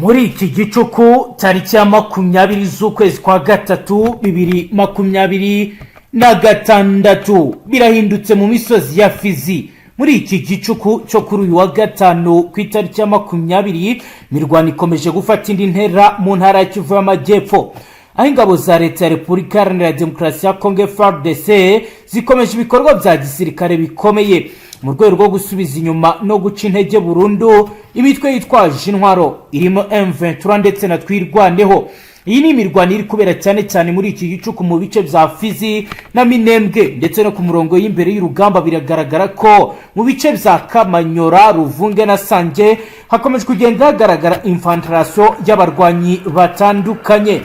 Muri iki gicuku, tariki ya 20 z'ukwezi kwa gatatu 2026, birahindutse mu misozi ya Fizi. Muri iki gicuku cyo kuri uyu wa gatanu ku itariki ya 20, imirwano ikomeje gufata indi ntera mu ntara ya Kivu y'Amajyepfo, aho ingabo za Leta ya Repubulika Iharanira Demokarasi ya Kongo, FARDC, zikomeje ibikorwa bya gisirikare bikomeye mu rwego rwo gusubiza inyuma no guca intege burundu imitwe yitwaje intwaro irimo M23 ndetse na Twirwaneho. Iyi ni imirwano iri kubera cyane cyane muri iki gicuku mu bice bya Fizi na Minembwe, ndetse no ku murongo y'imbere y'urugamba. Biragaragara ko mu bice bya Kamanyora, Ruvunge na Sange hakomeje kugenda hagaragara infiltration y'abarwanyi batandukanye.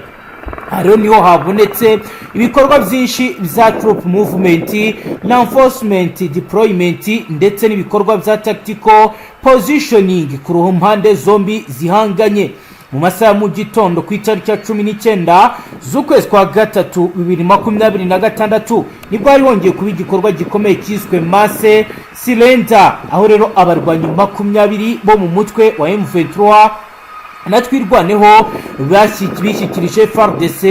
Aha rero niho habonetse ibikorwa byinshi bya troop movement, reinforcement deployment, ndetse n'ibikorwa bya tactical positioning ku mpande zombi zihanganye. Mu masaha ya mu gitondo ku itariki ya 19 z'ukwezi kwa gatatu 2026, nibwo hari hongeye kuba igikorwa gikomeye cyiswe mass surrender, aho rero abarwanyi 20 bo mu mutwe wa M23 na Twirwaneho bishyikirije FARDC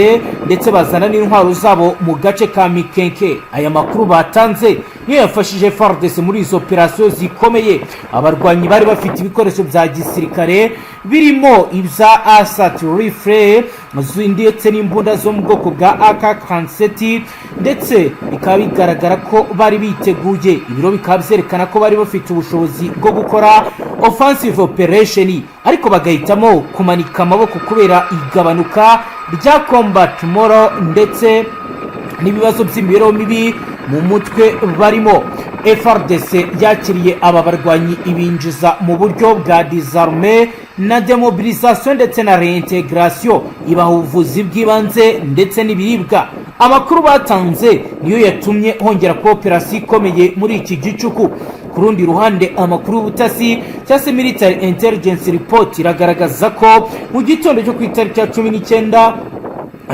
ndetse bazana n'intwaro zabo mu gace ka Mikenke. Aya makuru batanze niyo yafashije FARDC muri izo operasiyo zikomeye. Abarwanyi bari bafite ibikoresho bya gisirikare birimo ibya assault rifle ndetse n'imbunda zo mu bwoko bwa AK-47, ndetse bikaba bigaragara ko bari biteguye. Ibiro bikaba byerekana ko bari bafite ubushobozi bwo gukora offensive operation, ariko bagahitamo kumanika amaboko kubera igabanuka rya combat morale ndetse n'ibibazo by'imibereho mibi mu mutwe barimo. FARDC yakiriye aba barwanyi, ibinjiza mu buryo bwa désarmement na démobilisation ndetse na réintégration, ibaha ubuvuzi bw'ibanze ndetse n'ibiribwa. Amakuru batanze niyo yatumye hongera kuba operasiyo ikomeye muri iki gicuku. Ku rundi ruhande, amakuru y'ubutasi cyangwa se military intelligence report iragaragaza ko mu gitondo cyo ku itariki ya 19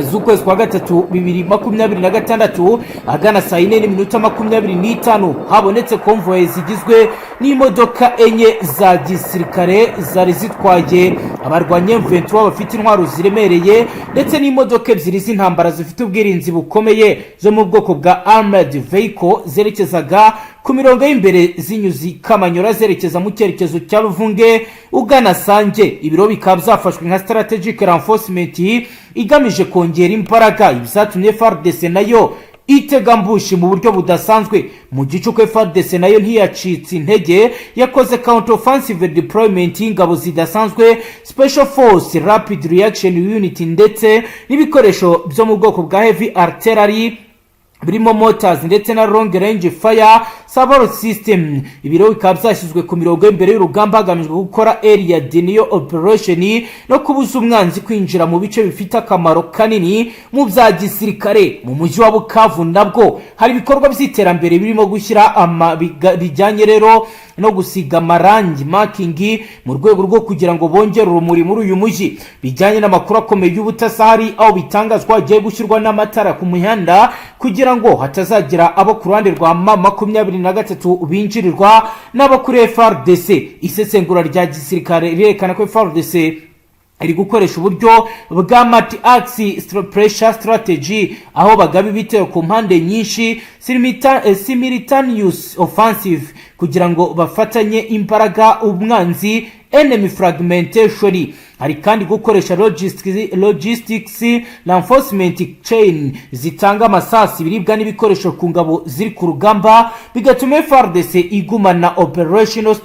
z'ukwezi kwa gatatu 2026, ahagana saa 4:25, habonetse convoy zigizwe n'imodoka enye za gisirikare zari zitwaye abarwanyi M23 bafite intwaro ziremereye, ndetse n'imodoka ebyiri z'intambara zifite ubwirinzi bukomeye zo mu bwoko bwa armored vehicle, zerekezaga ku mirongo y'imbere zinyuze i Kamanyora zerekeza mu cyerekezo cya Ruvunge ugana Sange. Ibiro bikaba byafashwe nka strategic reinforcement igamije kongera imbaraga. Ibyatumye FARDC nayo itega ambush mu buryo budasanzwe. Mu gicuku, FARDC nayo ntiyacitse intege, yakoze counter offensive deployment y'ingabo zidasanzwe, special force, rapid reaction unit, ndetse n'ibikoresho byo mu bwoko bwa heavy artillery birimo mortars ndetse na long range fire support system. Ibiro bikaba byashyizwe ku mirongo y'imbere y'urugamba hagamijwe gukora area denial operation no kubuza umwanzi kwinjira mu bice bifite akamaro kanini mu bya gisirikare. Mu mujyi wa Bukavu nabwo hari ibikorwa by'iterambere birimo gushyira bijyanye rero no gusiga amarangi, marking, mu rwego rwo kugira ngo bongere urumuri muri uyu mujyi. Bijyanye n'amakuru akomeye y'ubutasi, hari aho bitangazwa hagiye gushyirwa n'amatara ku mihanda kugira ngo hatazagira abo ku ruhande rwa M23 binjirirwa n'abo kuri FARDC. Isesengura rya gisirikare rirerekana ko FARDC iri gukoresha uburyo bwa multi axis pressure strategy, aho bagaba ibitero ku mpande nyinshi, simultaneous offensive, kugira ngo bafatanye imbaraga umwanzi, enemy fragmentation. Hari kandi gukoresha logistics reinforcement chain zitanga amasasu, ibiribwa n'ibikoresho ku ngabo ziri ku rugamba, bigatuma FARDC igumana operational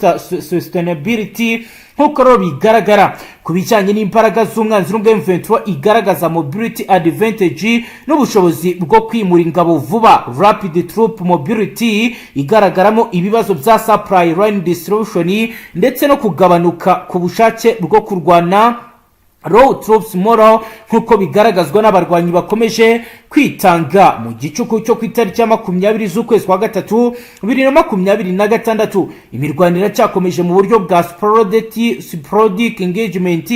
sustainability. Nk'uko rero bigaragara ku bijyanye n'imbaraga z'umwanzi, n'ubwo M23 igaragaza mobility advantage n'ubushobozi bwo kwimura ingabo vuba, rapid troop mobility, igaragaramo ibibazo bya supply line disruption ndetse no kugabanuka ku bushake bwo kurwana. Low troops morale, nk'uko bigaragazwa n'abarwanyi bakomeje kwitanga. Mu gicuku cyo ku itariki ya 20 z'ukwezi kwa gatatu 2026, imirwano iracyakomeje mu buryo bwa sporadic engagement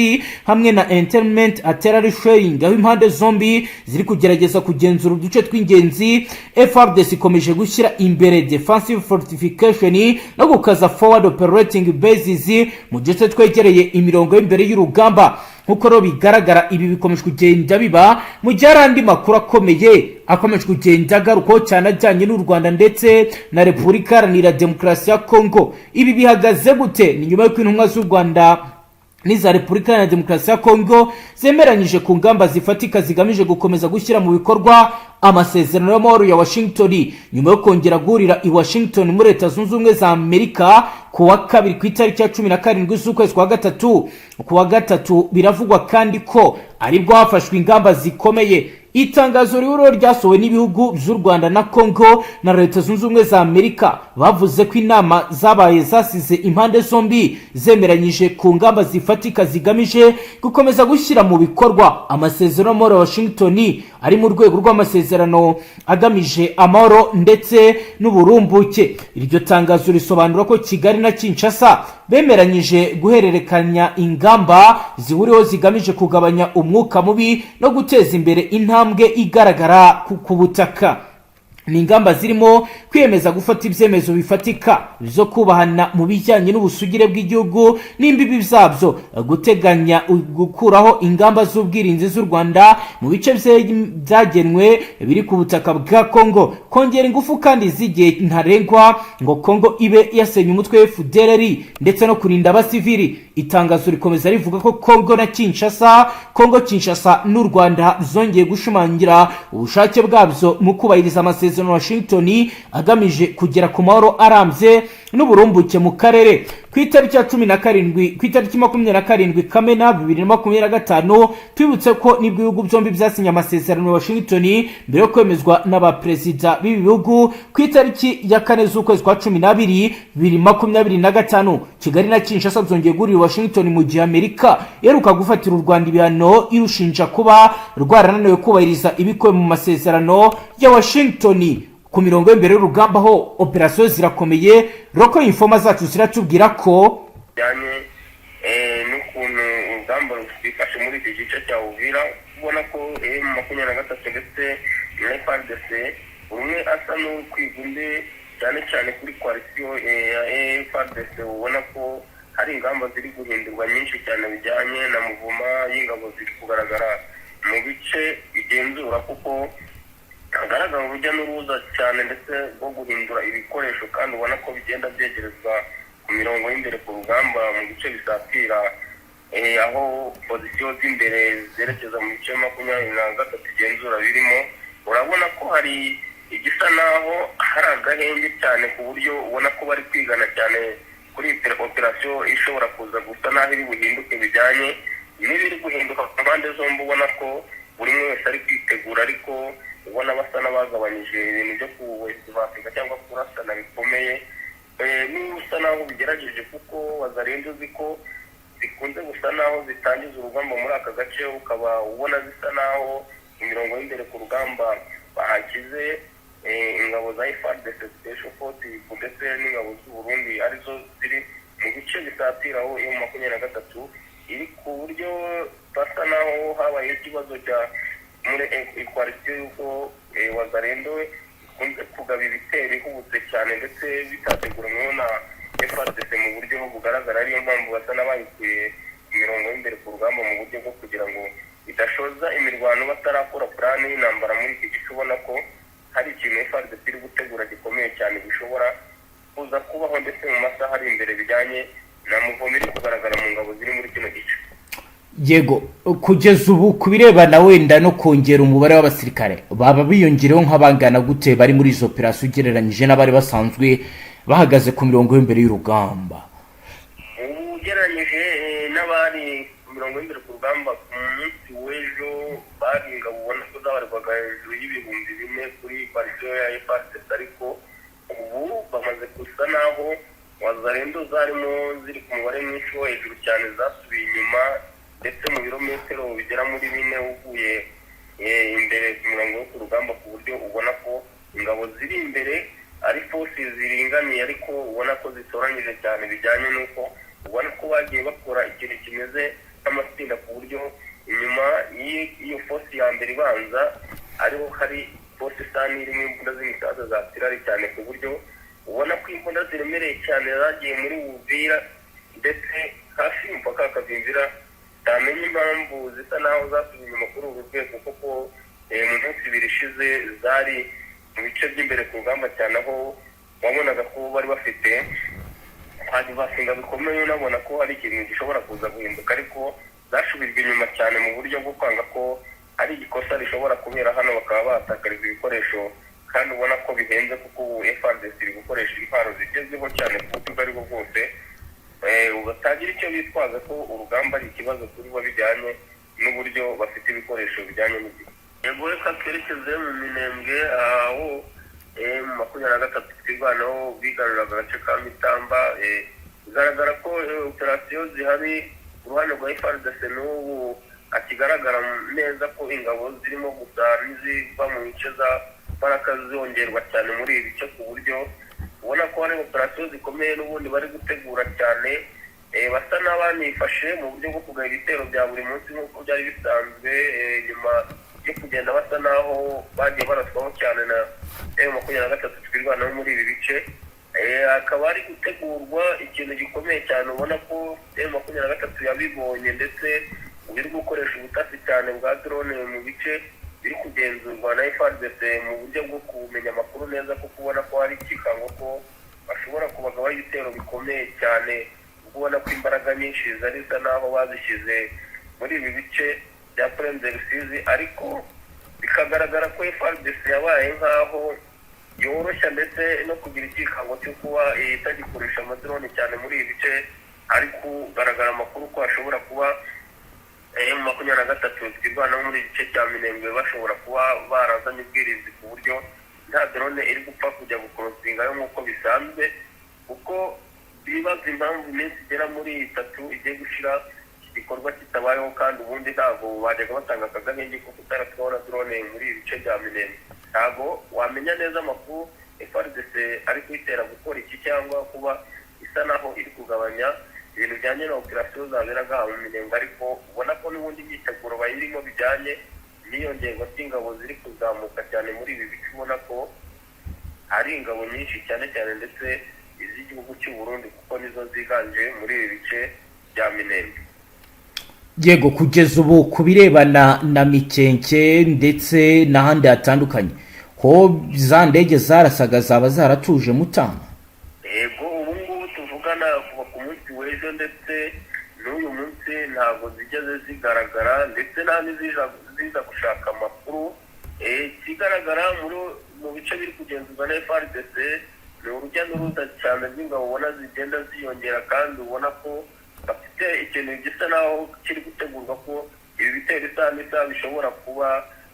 hamwe na intermittent artillery shelling, aho impande zombi ziri kugerageza kugenzura uduce tw'ingenzi. FARDC ikomeje gushyira imbere defensive fortification no gukaza forward operating bases mu duce twegereye imirongo y'imbere y'urugamba. Nk'uko rero bigaragara, ibi bikomeje kugenda biba mu gihe hari andi makuru akomeye akomeje kugenda agarukaho cyane ajyanye n'u Rwanda ndetse na Repubulika Iharanira Demokarasi ya Kongo. Ibi bihagaze gute? Ni nyuma y'uko intumwa z'u Rwanda n'iza Repubulika Iharanira Demokarasi ya Kongo zemeranyije ku ngamba zifatika zigamije gukomeza gushyira mu bikorwa amasezerano y'amahoro ya Washington, nyuma yo kongera guhurira i Washington muri Leta Zunze Ubumwe za Amerika ku wa kabiri, ku itariki ya 17 z'ukwezi kwa gatatu. Ku wa gatatu biravugwa kandi ko aribwo hafashwe ingamba zikomeye. Itangazo rihuriweho ryasohowe n'ibihugu by'u Rwanda na Congo na Leta Zunze Ubumwe za Amerika bavuze ko inama zabaye zasize impande zombi zemeranyije ku ngamba zifatika zigamije gukomeza gushyira mu bikorwa amasezerano y'amahoro ya Washington, ari mu rwego rw'amasezerano agamije amahoro ndetse n'uburumbuke. Iryo tangazo risobanura ko Kigali na Kinshasa bemeranyije guhererekanya ingamba zihuriweho zigamije kugabanya umwuka mubi no guteza imbere intambwe igaragara ku butaka. Ni ingamba zirimo kwiyemeza gufata ibyemezo bifatika byo kubahana mu bijyanye n'ubusugire bw'igihugu n'imbibi zabyo, guteganya gukuraho ingamba z'ubwirinzi z'u Rwanda mu bice byagenwe biri ku butaka bwa Congo, kongera ingufu kandi z'igihe ntarengwa ngo Congo ibe yasenye umutwe wa FDLR, ndetse no kurinda abasivili. Itangazo rikomeza rivuga ko Congo na Kinshasa, Congo Kinshasa n'u Rwanda zongeye gushimangira ubushake bwabyo mu kubahiriza amasezerano Washington agamije kugera ku mahoro arambye n'uburumbuke mu karere. Ku itariki ya 17, ku itariki 27 Kamena 2025, twibutse ko nibwo ibihugu byombi byasinye amasezerano ya Washington mbere yo kwemezwa n'abaperezida b'ibi bihugu ku itariki ya 4 z'ukwezi kwa 12 2025. Kigali na Kinshasa byongeye guhurira i Washington mu gihe Amerika iheruka gufatira u Rwanda ibihano irushinja kuba rwarananiwe kubahiriza ibikubiye mu masezerano ya Washington. Ku mirongo y'imbere y'urugamba ho operasiyo zirakomeye. Local informer zacu ziratubwira ko bijyanye n'ukuntu urugamba rwifashe muri iki gice cya Uvira, ubona ko M23 ndetse na FARDC umwe asa n'uri undi, cyane cyane kuri coalition ya FARDC, ubona ko hari ingamba ziri guhindurwa nyinshi cyane bijyanye na mouvement y'ingabo ziri kugaragara mu bice bigenzura, kuko hagaragara urujya n'uruza cyane ndetse rwo guhindura ibikoresho, kandi ubona ko bigenda byegerezwa ku mirongo y'imbere ku rugamba mu bice bisatira aho position z'imbere zerekeza mu bice 23 igenzura birimo. Urabona ko hari igisa naho hari agahenge cyane, ku buryo ubona ko bari kwigana cyane kuri iyi operasiyo ishobora kuza gusa naho iri buhinduke bijyanye n'ibiri guhinduka ku mpande zombi. Ubona ko buri umwe wese ari kwitegura, ariko ubona basa n'abagabanyije ibintu byo kuwesivasinga cyangwa kurasana bikomeye. Niba usa naho bigerageje, kuko Wazalendo uzi ko zikunze gusa naho zitangiza urugamba muri aka gace, ukaba ubona zisa naho imirongo y'imbere ku rugamba bahashyize ingabo za FARDC, Special Force, ndetse n'ingabo z'u Burundi arizo ziri mu bice bisatira aho M23 iri, ku buryo basa naho habaye ikibazo cya muri coalition y'uko Wazalendo ikunze kugaba ibitero ihubutse cyane ndetse bitateguranyweho na FARDC mu buryo bugaragara, ariyo mpamvu basa n'abayikuye imirongo y'imbere ku rugamba mu buryo bwo kugira ngo idashoza imirwano batarakora plan y'intambara muri iki gice. Ubona ko hari ikintu FARDC iri gutegura gikomeye cyane gishobora kuza kubaho ndetse mu masaha ari imbere, bijyanye na mouvement iri kugaragara mu ngabo ziri muri kino gice. Yego, kugeza ubu ku birebana wenda no kongera umubare w'abasirikare, baba biyongereho nk'abangana gute bari muri izo operasiyo ugereranyije n'abari basanzwe bahagaze ku mirongo y'imbere y'urugamba? Ubu ugereranyije n'abari ku mirongo y'imbere ku rugamba ku munsi w'ejo, bari ingabo ubona ko zabarirwaga hejuru y'4,000 kuri coalition ya FARDC, ariko ubu bamaze gusa naho Wazalendo zarimo ziri ku mubare mwinshi wo hejuru cyane zasubiye inyuma. Ndetse mu birometero bigera muri 4 uvuye imbere ku murongo wo ku rugamba, ku buryo ubona ko ingabo ziri imbere ari force ziringaniye, ariko ubona ko zitoranyije cyane, bijyanye n'uko ubona ko bagiye bakora ikintu kimeze nk'amatsinda, ku buryo inyuma y'iyo force ya mbere ibanza ariho hari force isa n'irimo imbunda z'imisaza za artillery cyane, ku buryo ubona ko imbunda ziremereye cyane zagiye muri Uvira ndetse hafi y'umupaka wa Kavimvira. Ntamenya impamvu zisa naho zasubiye inyuma kuri uru rwego, kuko mu minsi 2 ishize zari mu bice by'imbere ku rugamba cyane, aho wabonaga ko bari bafite basinga bikomeye, unabona ko hari ikintu gishobora kuza guhinduka, ariko zashubijwe inyuma cyane mu buryo bwo kwanga ko ari ikosa rishobora kubera hano, bakaba bahatakariza ibikoresho kandi ubona ko bihenze, kuko ubu FARDC iri gukoresha intwaro zigezweho cyane, ku buryo ubwo aribwo bwose batagira icyo bitwaza ko urugamba ari ikibazo kuri bo, bijyanye n'uburyo bafite ibikoresho bijyanye n'igihe. Yego, reka twerekeze mu Minembwe, aho mu 23 Twirwaneho bigaruriraga agace ka Mitamba. Bigaragara ko operasiyo zihari ku ruhande rwa FARDC n'ubu hakigaragara neza ko ingabo zirimo gusa n'iziva mu bice za Baraka zongerwa cyane muri ibi bice, ku buryo ubona ko hari operasiyo zikomeye n'ubundi bari gutegura cyane. Basa n'abanifashe mu buryo bwo kugaba ibitero bya buri munsi nk'uko byari bisanzwe, nyuma yo kugenda basa n'aho bagiye baraswaho cyane na M23 Twirwaneho muri ibi bice. Hakaba hari gutegurwa ikintu gikomeye cyane, ubona ko M23 yabibonye, ndetse biri gukoresha ubutasi cyane bwa drone mu bice biri kugenzurwa na FARDC, mu buryo bwo kumenya amakuru neza, kuko ubona ko hari ikikango ko bashobora kubagabaho ibitero bikomeye cyane, ubwo ubona ko imbaraga nyinshi zari zisa n'aho bazishyize muri ibi bice bya Plaine de Rusizi. Ariko bikagaragara ko FARDC yabaye nk'aho yoroshya, ndetse no kugira icyikango cyo kuba itagikoresha amadrone cyane muri ibi bice. Ari kugaragara amakuru ko hashobora kuba M23 Twirwaneho muri igice cya Minembwe bashobora kuba barazanye ubwirinzi, ku buryo nta drone iri gupfa kujya gucrossingayo nk'uko bisanzwe, kuko bibaza impamvu iminsi igera muri 3 igiye gushira iki gikorwa kitabayeho, kandi ubundi ntabwo bajyaga batanga akagahenge ko kutaratwara drone muri ibi bice bya Minembwe. Ntabwo wamenya neza amakuru FARDC ari kuyitera gukora iki, cyangwa kuba isa naho iri kugabanya ibintu bijyanye na operasiyo zaberaga mu Minembwe, ariko ubona ko n'ubundi imyiteguro bayirimo bijyanye n'iyongerwa ry'ingabo ziri kuzamuka cyane muri ibi bice, ubona ko hari ingabo nyinshi cyane cyane, ndetse iz'igihugu cy'u Burundi, kuko nizo ziganje muri ibi bice bya Minembwe. Yego, kugeza ubu ku birebana na Mikenke ndetse n'ahandi hatandukanye ho, za ndege zarasaga zaba zaratuje, Mutama? Yego, ubu ngubu tuvugana, kuva ku munsi w'ejo ndetse n'uyu munsi ntabwo zigeze zigaragara, ndetse nta n'iziza ziza gushaka amakuru. Ikigaragara mu bice biri kugenzurwa na FARDC ni urujya n'uruza cyane rw'ingabo, ubona zigenda ziyongera, kandi ubona ko bafite ikintu gisa naho kiri gutegurwa ko ibi bitero isaha n'isaha bishobora kuba,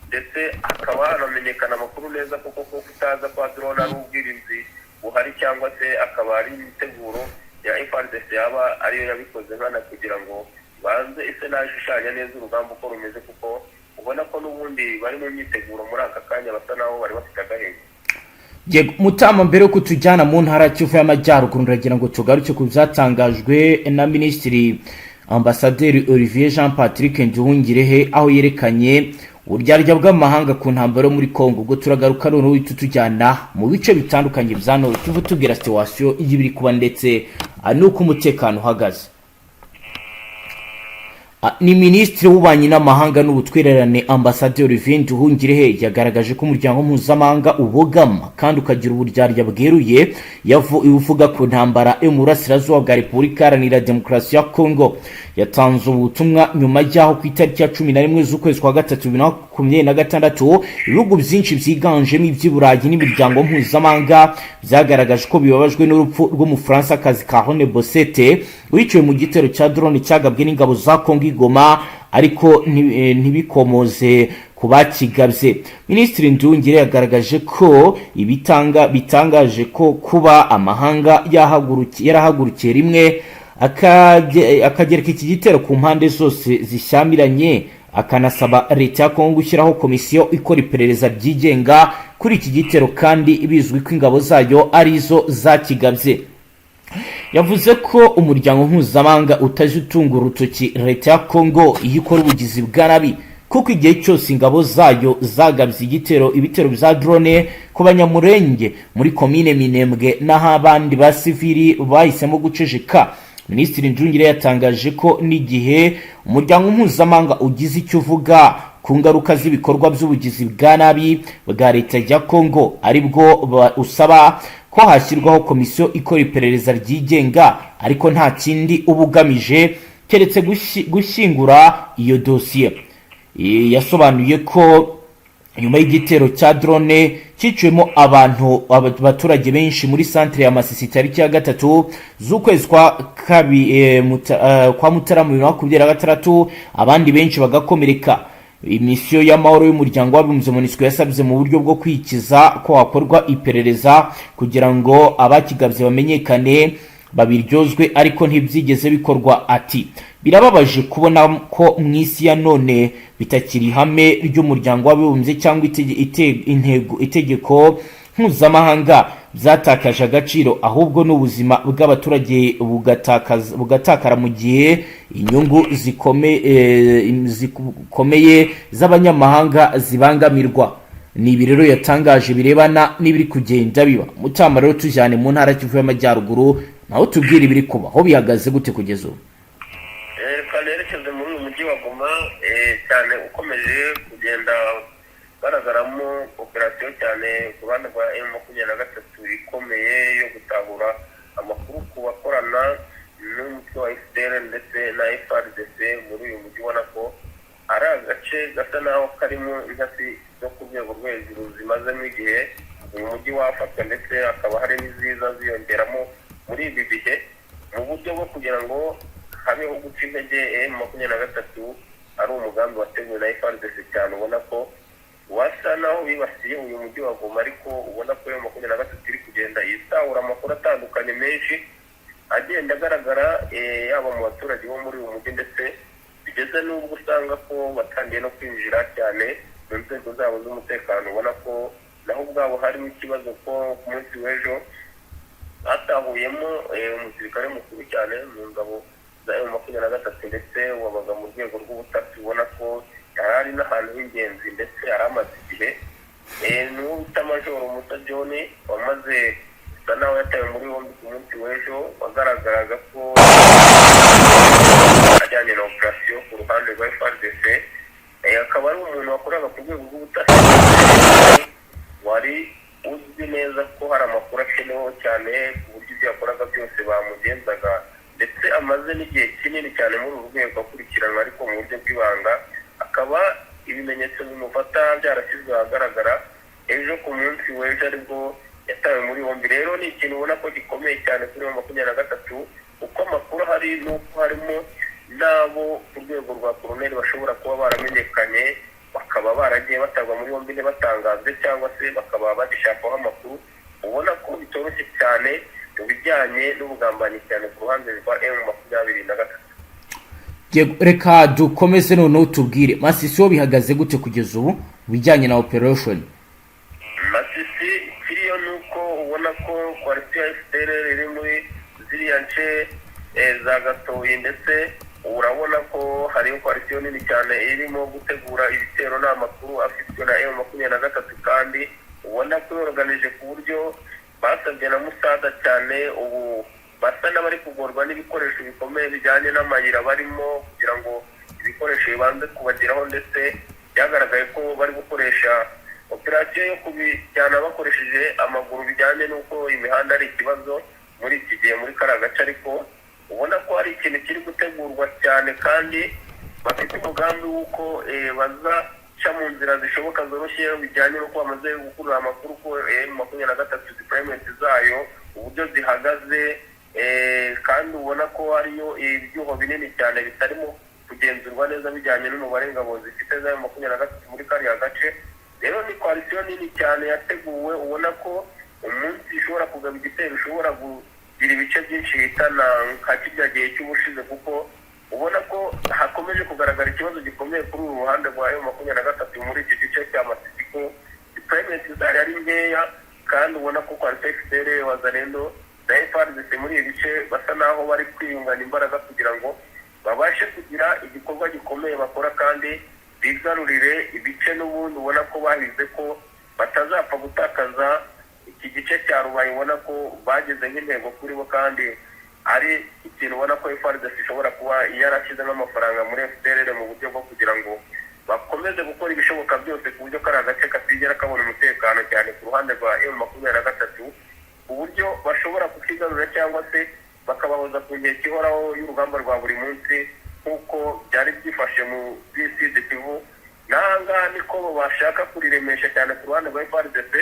ndetse hakaba hanamenyekana amakuru neza koko ko kutaza kwa drone ari ubwirinzi buhari, cyangwa se akaba ari imiteguro ya FARDC yaba ariyo yabikoze nkana, kugira ngo banze ise naho ishushanya neza urugamba uko rumeze, kuko ubona ko n'ubundi bari mu myiteguro muri aka kanya, basa naho bari bafite agahenge. Yego Mutama, mbere yuko tujyana mu ntara ya Kivu y'Amajyaruguru, ndagira ngo tugaruke ku byatangajwe na Minisitiri Ambasaderi Olivier Jean Patrick Nduhungirehe, aho yerekanye uburyarya bw'amahanga ku ntambaro yo muri Congo. Ubwo turagaruka noneho uhita utujyana mu bice bitandukanye bya Nord Kivu, tubwira situation y'ibiri kuba ndetse n'uko umutekano uhagaze. Ni Minisitiri w'Ububanyi n'Amahanga n'Ubutwererane, Ambasaderi Olivier Nduhungirehe, yagaragaje ko umuryango mpuzamahanga ubogama kandi ukagira uburyarya bweruye uvuga ku ntambara yo mu burasirazuba bwa Repubulika Iharanira Demokarasi ya Congo. Yatanze ubutumwa nyuma y'aho ku itariki ya 11 z'ukwezi kwa gatatu 2026, ibihugu byinshi byiganjemo iby'i Burayi n'imiryango mpuzamahanga byagaragaje ko bibabajwe n'urupfu rw'Umufaransa Carole Bosete, wiciwe mu gitero cya drone cyagabwe n'ingabo za Congo i Goma, ariko ntibikomoze ku bakigabye. Minisitiri Nduhungirehe yagaragaje ko ibitanga bitangaje ko kuba amahanga yarahagurukiye rimwe. Akagereka iki gitero ku mpande zose zishyamiranye, akanasaba leta ya Kongo gushyiraho komisiyo ikora iperereza ryigenga kuri iki gitero, kandi bizwi ko ingabo zayo arizo zakigabye. Yavuze ko umuryango mpuzamahanga utajya utunga urutoki leta ya Kongo iyo ikora ubugizi bwa nabi, kuko igihe cyose ingabo zayo zagabye igitero, ibitero bya drone ku Banyamurenge muri komine Minembwe n'aho abandi basivili bahisemo guceceka. Minisitiri Nduhungirehe yatangaje ko n'igihe umuryango mpuzamahanga ugize icyo uvuga ku ngaruka z'ibikorwa by'ubugizi bwa nabi bwa leta ya Kongo, aribwo usaba ko hashyirwaho komisiyo ikora iperereza ryigenga, ariko nta kindi uba ugamije keretse gushyingura iyo dosiye. Yasobanuye ko nyuma y'igitero cya drone cyiciwemo abantu, abaturage benshi muri santere ya Masisi tariki ya 3 z'ukwezi kwa kwa Mutarama 2026, abandi benshi bagakomereka, imisiyo y'amahoro y'umuryango w'abibumbye MONUSCO yasabye mu buryo bwo kwikiza ko hakorwa iperereza kugira ngo abakigabye bamenyekane, babiryozwe, ariko ntibyigeze bikorwa. Ati: "Birababaje kubona ko mu isi ya none bitakiri ihame ry'umuryango w'abibumbye cyangwa intego, itegeko mpuzamahanga byatakaje agaciro, ahubwo n'ubuzima bw'abaturage bugatakara mu gihe inyungu zikomeye z'abanyamahanga zibangamirwa." Ni ibi rero yatangaje birebana n'ibiri kugenda biba. Mutama, rero tujyane mu ntara Kivu y'Amajyaruguru, naho tubwire ibiri kuba aho bihagaze gute kugeza ubu? Reka nerekeze muri uyu mujyi wa Goma, cyane ukomeje kugenda ugaragaramo operasiyo cyane ku ruhande rwa M23 ikomeye yo gutahura amakuru ku bakorana n'umutwe wa FDLR ndetse na FARDC muri uyu mujyi. Ubona ko ari agace gasa naho karimo intasi zo ku rwego rwo hejuru zimazemo igihe uyu mujyi wafatwa, ndetse hakaba hari n'iziza ziyongeramo muri ibi bihe mu buryo bwo kugira ngo habeho guca intege M23. Ari umugambi wateguwe na FARDC cyane, ubona ko wasa naho bibasiye uyu mujyi wa Goma, ariko ubona ko M23 iri kugenda isahura amakuru atandukanye menshi agenda agaragara, yaba mu baturage bo muri uyu mujyi, ndetse bigeze n'ubwo usanga ko batangiye no kwinjira cyane mu nzego zabo z'umutekano. Ubona ko naho ubwabo harimo ikibazo, ko ku munsi w'ejo hatahuyemo umusirikare mukuru cyane mu ngabo za M23, ndetse wabaga mu rwego rw'ubutasi. Ubona ko yari ari n'ahantu h'ingenzi, ndetse yari amaze igihe, n'uwo bita Majoro Musa John, wamaze gusa nawe yatawe muri yombi ku munsi w'ejo, wagaragaraga ko ajyanye na operasiyo ku ruhande rwa FARDC. Akaba ari umuntu wakoraga ku rwego rw'ubutasi, wari uzwi neza ko hari amakuru akeneweho cyane, ku buryo ibyo yakoraga byose bamugenzaga, ndetse amaze n'igihe kinini cyane muri uru rwego akurikiranwa, ariko mu buryo bw'ibanga, akaba ibimenyetso bimufata byarashyizwe ahagaragara ejo ku munsi w'ejo, aribwo yatawe muri yombi. Rero ni ikintu ubona ko gikomeye cyane kuri 23, kuko amakuru ahari ni uko harimo n'abo ku rwego rwa koroneri bashobora kuba baramenyekanye, bakaba baragiye batabwa muri yombi ntibatangazwe, cyangwa se bakaba bagishakaho amakuru. Ubona ko bitoroshye cyane mu bijyanye n'ubugambanyi cyane ku ruhande rwa M23. Reka dukomeze noneho, tubwire Masisi ho bihagaze gute kugeza ubu mu bijyanye na operation? Masisi kiriyo ni uko ubona ko coalition ya FDLR iri muri ziriya nce za Gatoyi, ndetse urabona ko hariyo coalition nini cyane irimo gutegura ibitero. Ni amakuru afitwe na M23, kandi ubona ko yoroganije ku buryo basabye na musada cyane. Ubu basa n'abari kugorwa n'ibikoresho bikomeye bijyanye n'amayira barimo kugira ngo ibikoresho bibanze kubageraho, ndetse byagaragaye ko bari gukoresha operasiyo yo kubijyana bakoresheje amaguru, bijyanye n'uko imihanda ari ikibazo muri iki gihe muri kariya gace. Ariko ubona ko hari ikintu kiri gutegurwa cyane, kandi bafite umugambi w'uko bazaca mu nzira zishoboka zoroshye, bijyanye n'uko bamaze gukurura amakuru ko M23 deployment zayo uburyo zihagaze, kandi ubona ko hariyo ibyuho binini cyane bitarimo kugenzurwa neza bijyanye n'umubare ingabo zifite za M23 muri kariya gace. Rero ni coalition nini cyane yateguwe, ubona ko umunsi ishobora kugaba igitero ishobora kugira kugira ibice byinshi ihitana nka kirya gihe cy'ubushize, kuko ubona ko hakomeje kugaragara ikibazo gikomeye kuri uru ruhande rwa M23 muri iki gice cya Masisi, ko deployment zari ari nkeya, kandi ubona ko kwa FDLR, Wazalendo na FARDC muri ibi bice basa naho bari kwiyungana imbaraga kugira ngo babashe kugira igikorwa gikomeye bakora kandi bigarurire ibice n'ubundi ubona ko bahize ko batazapfa gutakaza iki gice cya Rubaye, ubona ko bageze nk'intego kuri bo, kandi ari ikintu ubona ko FARDC ishobora kuba yarashyizemo amafaranga muri FDLR mu buryo bwo kugira ngo bakomeze gukora ibishoboka byose ku buryo kariya gace katigera kabona umutekano cyane ku ruhande rwa M23, ku buryo bashobora kukigarurira cyangwa se bakabahoza ku nkeke ihoraho y'urugamba rwa buri munsi, nk'uko byari byifashe mu Sud Kivu. N'aha ngaha niko bashaka kuriremesha cyane ku ruhande rwa FARDC,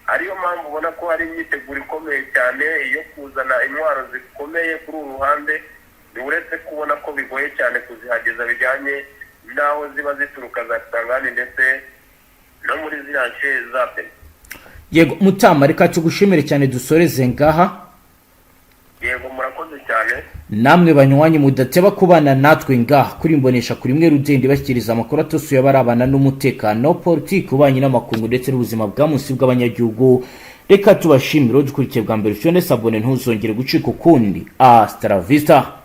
ariyo mpamvu ubona ko hari imyiteguro ikomeye cyane yo kuzana intwaro zikomeye kuri uru ruhande, uretse kubona ko bigoye cyane kuzihageza bijyanye n'aho ziba zituruka za Kisangani ndetse no muri ziriya nce za Beni. Yego mutama, reka tugushimire cyane, dusoreze ngaha. Yego, murakoze cyane. Namwe banywanyi mudateba kubana natwe ngaha kuri imbonesha kuri imwe rugenda ibashyikiriza amakuru atosuye abarabana n'umutekano, politiki, ububanyi n'amakungu ndetse n'ubuzima bwa munsi bw'abanyagihugu, reka tubashimire. Dukurikiye bwa mbere, ufite s'abonner, ntuzongere gucika ukundi. Hasta la vista.